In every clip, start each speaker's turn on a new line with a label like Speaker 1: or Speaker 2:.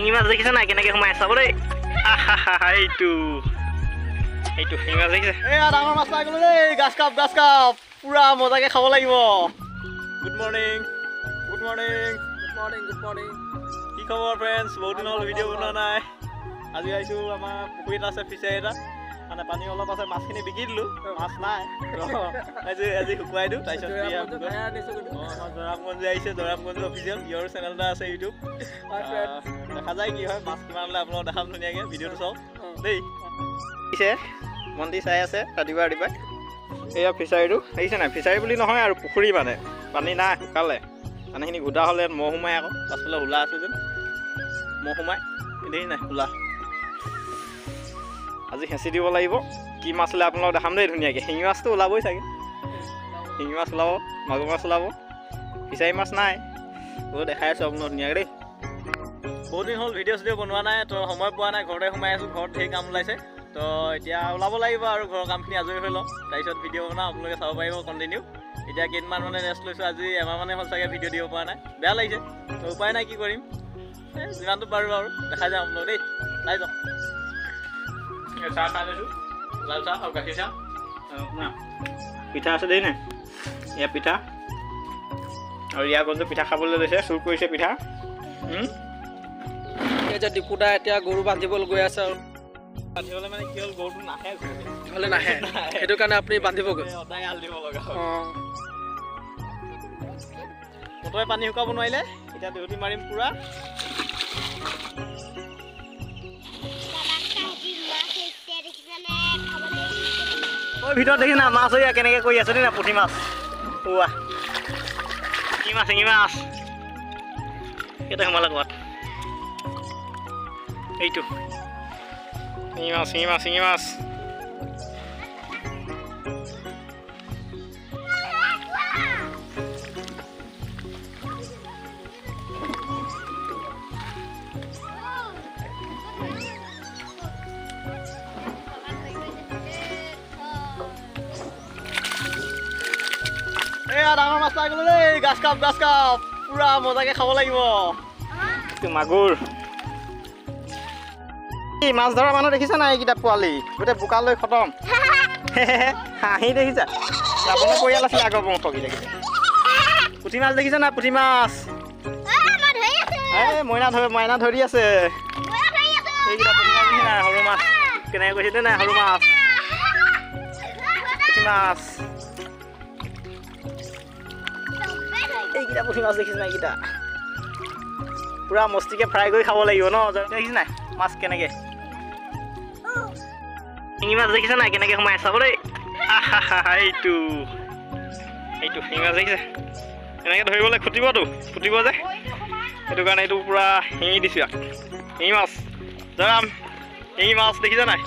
Speaker 1: শিঙি মাছ দেখিছে নাই কেনেকৈ সোমাই চাব দেই। এইটো এইটো শিঙি মাছ দেখিছে।
Speaker 2: এয়া ডাঙৰ মাছ পাই গ'লো দেই, গাছ কাপ গাছ কাপ পুৰা মজাকে খাব লাগিব। Good morning, good morning,
Speaker 3: good morning, good morning.
Speaker 2: কি খবৰ ফ্ৰেণ্ডছ? বহুত দিন হ'ল ভিডিঅ' বনোৱা নাই। আজি আহিছোঁ আমাৰ পুখুৰীত আছে ফিচাৰী এটা, মানে পানী অলপ আছে, মাছখিনি বিকি দিলোঁ, মাছ নাই। আজি আজি শুকুৱাই দিওঁ, তাৰপিছত জয়ৰামগঞ্জ আহিছে, জয়ৰামগঞ্জ অফিচিয়েল ইয়াৰ চেনেল এটা আছে ইউটিউব। দেখা যায় কি হয়, মাছ কিমান ওলাই আপোনালোক দেখাম ধুনীয়াকৈ, ভিডিঅ'টো চাওক দেই। পিছে মন্দিৰ চাই আছে ৰাতিপুৱা ৰাতিপুৱাই। এয়া ফিচাৰীটো দেখিছে নাই? ফিচাৰী বুলি নহয় আৰু পুখুৰী, মানে পানী নাই, শুকালে। পানীখিনি ঘোটা হ'লে মহ সোমাই, আকৌ পাছফালে হোলা আছে যেন মহ সোমাই। দেখিছে নাই হোলা? আজি হেঁচি দিব লাগিব। কি মাছ ওলাই আপোনালোক দেখাম দেই ধুনীয়াকৈ। শিঙি মাছটো ওলাবই চাগে, শিঙি মাছ ওলাব, মাগুৰ মাছ ওলাব, ফিচাৰী মাছ নাই। বহুত দেখাই আছোঁ আপোনালোক ধুনীয়াকৈ দেই। বহুত দিন হ'ল ভিডিঅ' চিডিঅ' বনোৱা নাই, তো সময় পোৱা নাই, ঘৰতে সোমাই আছোঁ, ঘৰত ধেৰ কাম ওলাইছে। তো এতিয়া ওলাব লাগিব আৰু ঘৰৰ কামখিনি আজৰি হৈ লওঁ, তাৰপিছত ভিডিঅ' বনাওঁ, আপোনালোকে চাব পাৰিব কণ্টিনিউ। এতিয়া কেইদিনমান মানে ৰেষ্ট লৈছোঁ, আজি এমাহ মানে হ'ল চাগে ভিডিঅ' দিব পৰা নাই, বেয়া লাগিছে। তো উপায় নাই, কি কৰিম, এই যিমানটো পাৰোঁ আৰু দেখাই যাম আপোনালোক দেই। চাই যাওক। চাহ খাই লৈছোঁ, লাল চাহ আৰু গাখীৰ চাহ। পিঠা আছে দেই নাই? এয়া পিঠা আৰু ইয়াৰ গঞ্জু পিঠা খাবলৈ লৈছে, চুৰ কৰিছে পিঠা।
Speaker 3: এই যে দীপুদা এতিয়া গৰু বান্ধিবলৈ গৈ আছে। আৰু
Speaker 2: বান্ধিবলৈ মানে কি হ'ল, গৰুটো নাহে,
Speaker 3: ঘৰলৈ নাহে, সেইটো কাৰণে আপুনি বান্ধিবগৈ,
Speaker 2: সদায় আল দিব লগা হয়। মটৰে পানী শুকাব নোৱাৰিলে, এতিয়া দেউতি মাৰিম পুৰা। ভিতৰত দেখি না মাছ এয়া কেনেকৈ কৰি আছে দেই না, পুঠি মাছ, ওৱা শিঙি মাছ, শিঙি মাছ কেইটা সোমালে ক'ৰবাত। এইটো শিঙি মাছ, শিঙি মাছ, শিঙি মাছ। এয়া ডাঙৰ মাছ পাই গ'লো দেই, গাছ কাপ গাছ কাপ পুৰা মজাকে খাব লাগিব। মাগুৰ মাছ ধৰা মানুহ দেখিছা নাই? এইকেইটা পোৱালি গোটেই বোকা লৈ খতম। হাঁহি দেখিছা? ৰাৱণৰ পৰিয়াল আছিলে আগৰ বংশকেইটা। পুঠি মাছ দেখিছা নাই? পুঠি মাছ এই মইনা ধৰি, মইনা ধৰি আছে। এইকেইটা পুঠি মাছ দেখিছা নাই? সৰু মাছ কেনেকৈ কৈছে দেই নাই, সৰু মাছ, পুঠি মাছ। এইকেইটা পুঠি মাছ দেখিছা নাই? এইকেইটা পুৰা মস্তিকে ফ্ৰাই কৰি খাব লাগিব ন। দেখিছা নাই মাছ কেনেকৈ? শিঙি মাছ দেখিছা নাই কেনেকৈ সোমাই চাব দেই। এইটো এইটো শিঙি মাছ দেখিছে? এনেকৈ ধৰিবলৈ খুটিবতো, ফুটিব যে, সেইটো কাৰণে এইটো পুৰা শিঙি দিছোঁ ইয়াক। শিঙি মাছ জয়ৰাম, শিঙি মাছ দেখিছা নাই?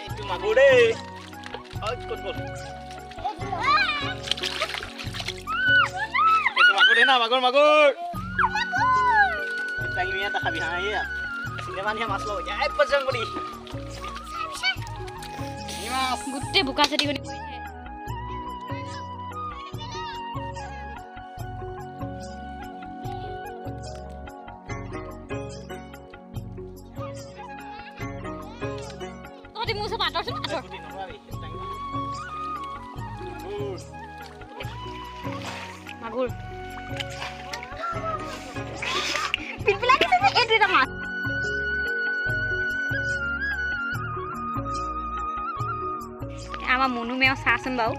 Speaker 2: এইটো মাগুৰ দেই। ক'ত গ'ল? এইটো মাগুৰ দেই না, মাগুৰ মাগুৰ। খাবি হা, এয়া চিনেমা নিয়া মাছ লওঁ এতিয়া। বজৰংবলী
Speaker 4: গোটেই বোকা চেটি কৰি পৰিছে। তহঁতি মোৰ ওচৰত আঁতৰচোন, আঁতৰ। মাগুৰ পিলপিলাই দিছে যে, এইটো এটা মাছ। আমাৰ মুনু মেও চাচোন বাৰু।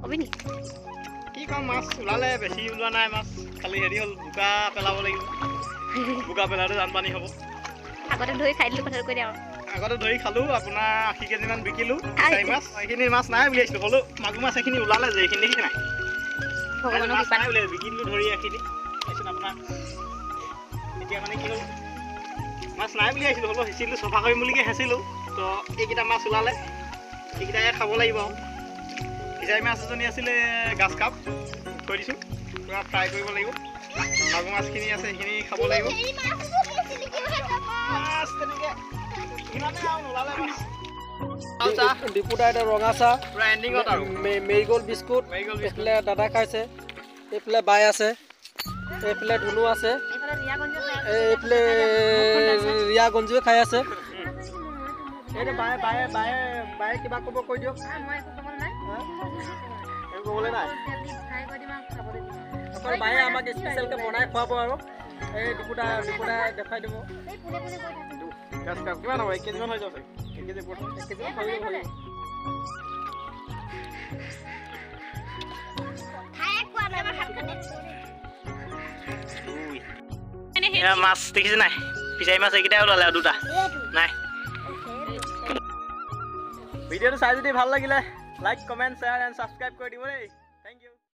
Speaker 4: কবি নি
Speaker 2: কি কম? মাছ ওলালে, বেছি ওলোৱা নাই মাছ, খালি হেৰি হ'ল বোকা পেলাব লাগিব। বোকা পেলালে বানপানী হ'ব।
Speaker 4: আগতে ধৰি খাই দিলোঁ, কথাটো কৈ দিয়া।
Speaker 2: আগতে ধৰি খালোঁ, আপোনাৰ 80 কেজিমান বিকিলোঁ মাছ। এইখিনি মাছ নাই বুলি আহিছিলোঁ, ক'লোঁ মাগুৰ মাছ এইখিনি ওলালে যে, এইখিনি দেখিছে নাই? মাছ নাই বুলি বিকি দিলোঁ ধৰি এইখিনি। তাৰপিছত আপোনাৰ এতিয়া মানে কি হ'ল, মাছ নাই বুলি আহিছিলোঁ, হ'লেও সিঁচিলোঁ, চফা কৰিম বুলিকে সিঁচিলোঁ। তো এইকেইটা মাছ ওলালে, এইকেইটাকে খাব লাগিব। আৰু ফিচাৰী মাছ এজনী আছিলে গাছ কাপ, থৈ দিছোঁ, পূৰা ফ্ৰাই কৰিব লাগিব। মাগুৰ মাছখিনি আছে, সেইখিনি খাব লাগিব। মাছ তেনেকৈ ইমানে আৰু নোলালে।
Speaker 3: দীপুদা এটা ৰঙা চাহ
Speaker 2: পুৰা এণ্ডিঙত আৰু
Speaker 3: মেৰিগ'ল্ড বিস্কুট, এইফালে দাদা খাইছে, এইফালে বাই আছে, এইফালে ধুনু আছে, এইফালে ৰিয়া গঞ্জুৱে খাই আছে। এইটো বায়ে বায়ে বায়ে বায়ে কিবা ক'ব কৈ দিয়ক।
Speaker 2: ক'বলৈ নাই,
Speaker 3: অকল বায়ে আমাক স্পেচিয়েলকৈ বনাই খুৱাব আৰু এই দীপুদা দীপুদাই দেখুৱাই দিব।
Speaker 2: কিমান হ'ব? 1 কেজিমান হৈ যাব চাগে। 1 কেজি
Speaker 3: 1 কেজি হৈ যাব।
Speaker 1: মাছ দেখিছে নাই? ফিচাৰী মাছ এইকেইটাই ওলালে আৰু দুটা নাই।
Speaker 2: ভিডিঅ'টো চাই যদি ভাল লাগিলে like, comment, share and subscribe কৰি দিব দেই। Thank you.